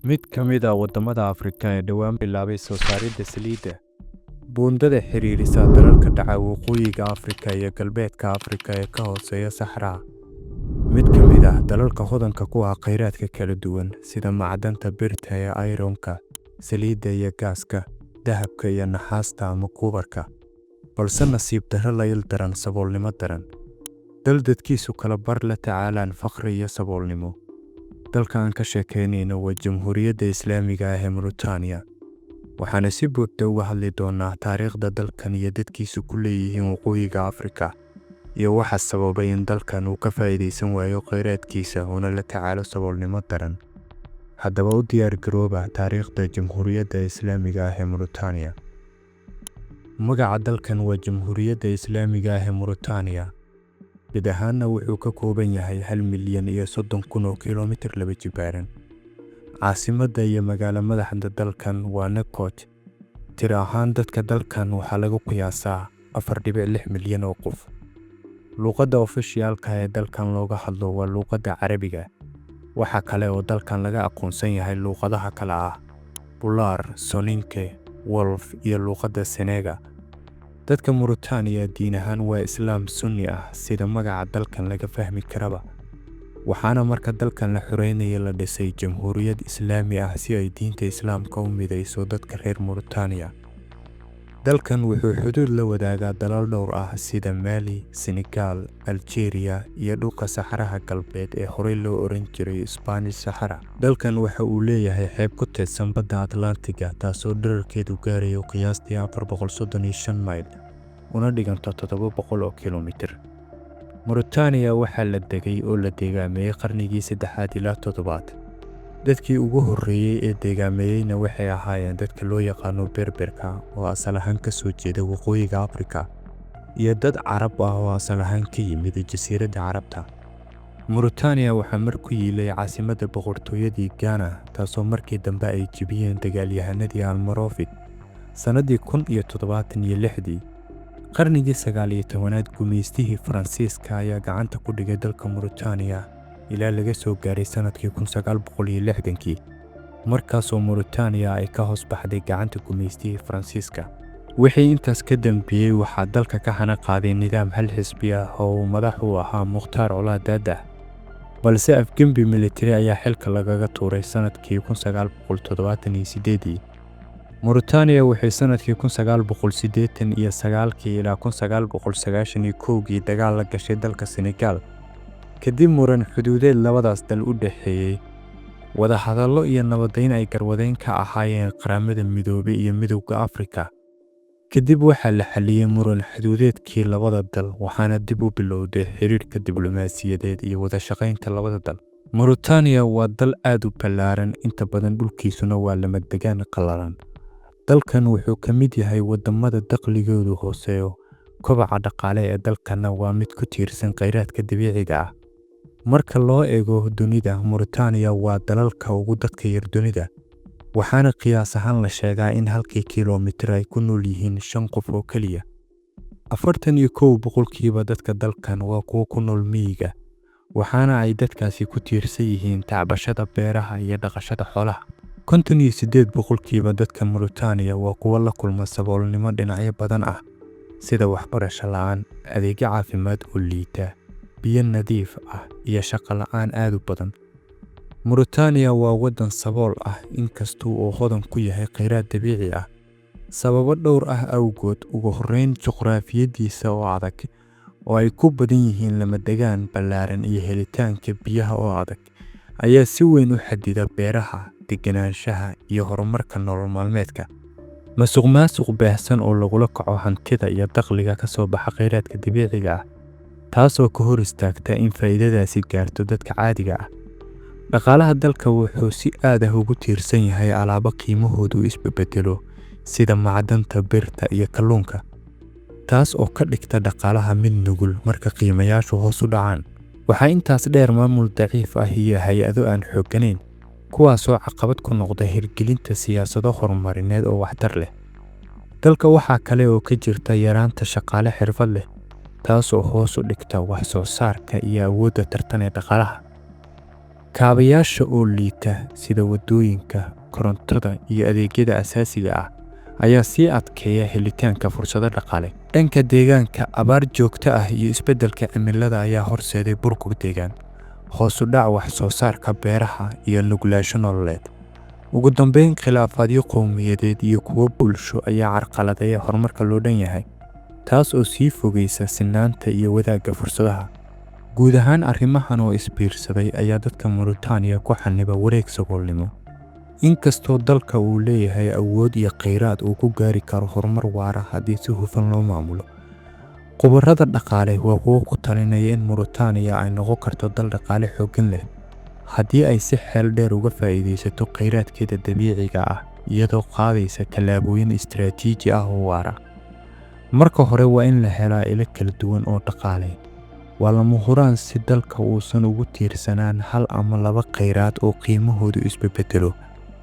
Mid ka mid ah waddamada Afrika ee dhowaan bilaabay soo saaridda saliidda. Buundada xiriirisa dalalka dhaca Waqooyiga Afrika iyo Galbeedka Afrika ee ka hooseeya Saxaraha. Mid ka mid ah dalalka hodanka ku ah kheyraadka kala duwan sida macdanta birta ee iron-ka, saliidda iyo gaaska, dahabka iyo naxaasta ama copper-ka. Balse nasiib darro la il daran saboolnimo daran. Dal dadkiisu kala bar la tacaalaan faqri iyo saboolnimo. Dalka aan ka sheekeynayno waa Jamhuuriyadda Islaamiga ah ee Mauritania. Waxaana si buuxda uga hadli doonaa taariikhda dalkan iyo dadkiisu ku leeyihiin Waqooyiga Afrika iyo waxa sababay in dalkan uu ka faa'iidaysan waayo kheyraadkiisa una la tacaalo saboolnimo daran. Haddaba u diyaar garooba taariikhda Jamhuuriyadda Islaamiga ah ee Mauritania. Magaca dalkan waa Jamhuuriyadda Islaamiga ah ee Mauritania. Mid ahaanna wuxuu ka kooban yahay 1,030,000 oo kiiloomitir laba jibaaran. Caasimadda iyo magaalo madaxda dalkan waa Nouakchott. Tiro ahaan dadka dalkan waxaa lagu qiyaasaa 4.6 milyan oo qof. Luqadda ofishiyaalka ee dalkan looga hadlo waa luqadda Carabiga. Waxa kale oo dalkan laga aqoonsan yahay luqadaha kala ah Pulaar, Soninke, Wolof iyo luqadda Senegal. Dadka Mauritania diin ahaan waa Islaam Sunni ah sida magaca dalkan laga fahmi karaba. Waxaana marka dalkan la xoreynayay la dhisay jamhuuriyad Islaami ah si ay diinta Islaamka u mideyso dadka reer Mauritania. Dalkan wuxuu xuduud la wadaagaa dalal dhowr ah sida Mali, Senegal, Algeria iyo dhulka Saxaraha Galbeed ee horey loo oran jiray Spanish Sahara. Dalkan waxa uu leeyahay xeeb ku teedsan badda Atlantiga taasoo dhererkeedu gaarayo qiyaastii 435 mayl, una dhiganta 700 oo kiiloomitir. Mauritania waxaa la degay oo la deegaameeyey qarnigii saddexaad ilaa toddobaad. Dadkii ugu horreeyay ee deegaameeyeyna waxay ahaayeen dadka loo yaqaano Berberka oo asal ahaan ka soo jeeda Waqooyiga Afrika iyo dad Carab ah oo asal ahaan ka yimid Jasiiradda Carabta. Mauritania waxaa mar ku yiilay caasimadda boqortooyadii Ghana, taasoo markii dambe ay jebiyeen dagaalyahanadii Almoravid sannadii 1076dii. Qarnigii 19aad gumaystihii Faransiiska ayaa gacanta ku dhigay dalka Mauritania ilaa laga soo gaaray sannadkii 1960kii, markaasoo Mauritania ay ka hoos baxday gacanta gumaystihii Faransiiska. Wixii intaas ka dambeeyey waxaa dalka ka hana qaaday nidaam hal xisbi ah oo uu madax u ahaa Mukhtaar Ould Daddah. Balse afgembi militari ayaa xilka lagaga tuuray sannadkii 1978dii. Mauritania waxay sannadkii 1989kii ilaa 1991kii dagaal la gashay dalka Senegal kadib muran xuduudeed labadaas dal u dhexeeyay. Wadahadallo iyo nabadeyn ay garwadeyn ka ahaayeen Qaramada Midoobay iyo Midowga Afrika. Kadib waxaa la xalliyay muran xuduudeedkii labada dal, waxaana dib u bilowday xiriirka diblomaasiyadeed iyo wada shaqaynta labada dal. Mauritania waa dal aad u ballaaran, inta badan dhulkiisuna waa lamadegaan qallalan. Dalkan wuxuu ka mid yahay waddamada dakhligoodu hooseeyo. Kobaca dhaqaale ee dalkanna waa mid ku tiirsan kheyraadka dabiiciga ah. Marka loo eego dunida, Mauritania waa dalalka ugu dadka yar dunida, waxaana qiyaas ahaan la sheegaa in halkii kiiloomitir ay ku nool yihiin shan qof oo keliya. 41% dadka dalkan waa kuwo ku nool miyiga, waxaana ay dadkaasi ku tiirsan yihiin tacbashada beeraha iyo dhaqashada xoolaha. 58% dadka Mauritania waa kuwo la kulma saboolnimo dhinacyo badan ah, sida waxbarasho la'aan, adeegyo caafimaad oo liita, biyo nadiif ah iyo shaqo la'aan aad u badan. Mauritania waa waddan sabool ah inkasta oo uu hodan ku yahay kheyraad dabiici ah. Sababo dhowr ah awgood, ugu horreyn juqraafiyadiisa oo adag, oo ay ku badan yihiin lamadegaan ballaaran iyo helitaanka biyaha oo adag, ayaa si weyn u xaddida beeraha, degenaanshaha iyo horumarka nolol maalmeedka. Musuqmaasuq baahsan oo lagula kaco hantida iyo dakhliga ka soo baxa kheyraadka dabiiciga ah, taasoo ka hor istaagta in faa'iidadaasi gaarto dadka caadiga ah. Dhaqaalaha dalka wuxuu si aad ah ugu tiirsan yahay alaabo qiimahoodu isbedbeddelo sida macdanta birta iyo kalluunka, taas oo ka dhigta dhaqaalaha mid nugul marka qiimayaashu hoos u dhacaan. Waxaa intaas dheer maamul daciif ah iyo hay'ado aan xoogganayn, kuwaasoo caqabad ku noqda hirgelinta siyaasado horumarineed oo waxtar leh. Dalka waxaa kale oo ka jirta yaraanta shaqaale xirfad leh, taas oo hoos u dhigta wax soo saarka iyo awoodda tartan ee dhaqaalaha. Kaabayaasha oo liita sida waddooyinka, korontada iyo adeegyada aasaasiga ah ayaa sii adkeeya helitaanka fursado dhaqaale. Dhanka deegaanka, abaar joogto ah iyo isbeddelka cimilada ayaa horseeday burbur deegaan, hoos u dhac wax soo saarka beeraha iyo nuglaansho nololeed. Ugu dambeyn, khilaafaadyo qowmiyadeed iyo kuwo bulsho ayaa carqaladeeya horumarka loo dhan yahay, taas oo sii fogeysa sinnaanta iyo wadaagga fursadaha. Guud ahaan, arrimahan oo isbiirsaday ayaa dadka Mauritania ku xanniba wareeg saboolnimo. Inkastoo dalka uu leeyahay awood iyo kheyraad uu ku gaari karo horumar waara haddii si hufan loo maamulo. Khubarada dhaqaale waa kuwo ku talinaya in Mauritania ay noqon karto dal dhaqaale xooggan leh haddii ay si xeel dheer uga faa'iidaysato kheyraadkeeda dabiiciga ah iyadoo qaadaysa tallaabooyin istiraatiiji ah oo waara. Marka hore, waa in la helaa ilo kala duwan oo dhaqaale. Waa lama huraan si dalka uusan ugu tiirsanaan hal ama laba kheyraad oo qiimahoodu isbedbeddelo,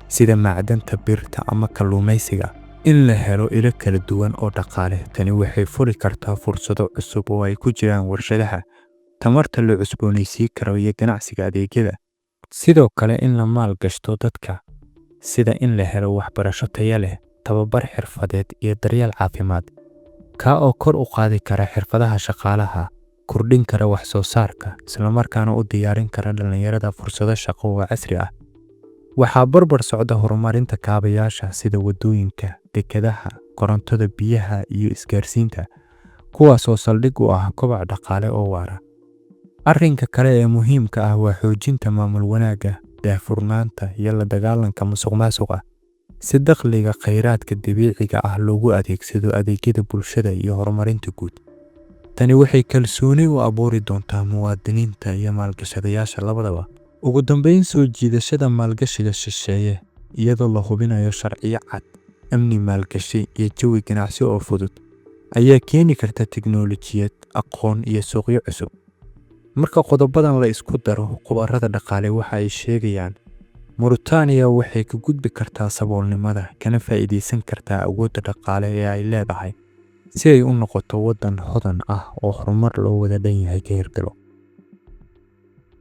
sida macdanta birta ama kalluumaysiga. In la helo ilo kala duwan oo dhaqaale, tani waxay furi kartaa fursado cusub oo ay ku jiraan warshadaha, tamarta la cusboonaysiin karo iyo ganacsiga adeegyada. Sidoo kale, in la maalgashto dadka, sida in la helo waxbarasho tayo leh, tababar xirfadeed iyo daryeel caafimaad, kaa oo kor u qaadi kara xirfadaha shaqaalaha, kordhin kara wax soo saarka, isla markaana u diyaarin kara dhalinyarada fursado shaqo oo casri ah. Waxaa barbar socda horumarinta kaabayaasha sida waddooyinka, dekedaha, korontada, biyaha iyo isgaarsiinta, kuwaas oo saldhig u ah koboc dhaqaale oo waara. Arrinka kale ee muhiimka ah waa xoojinta maamul wanaagga, daahfurnaanta iyo la dagaalanka musuqmaasuqa, si dakhliga kheyraadka dabiiciga ah loogu adeegsado adeegyada bulshada iyo horumarinta guud. Tani waxay kalsooni u abuuri doontaa muwaadiniinta iyo maalgashadayaasha labadaba. Ugu dambeyn, soo jiidashada maalgashiga shisheeye iyadoo la hubinayo sharciyo cad, amni maalgashi iyo jawi ganacsi oo fudud ayaa keeni karta tiknoolajiyad, aqoon iyo suuqyo cusub. Marka qodobadan la isku daro, khubarada dhaqaale waxa ay sheegayaan Mauritania waxay ka gudbi kartaa saboolnimada kana faa'iidaysan kartaa awoodda dhaqaale ee ay leedahay si ay u noqoto waddan hodan ah oo horumar loo wada dhan yahay ka hirgalo.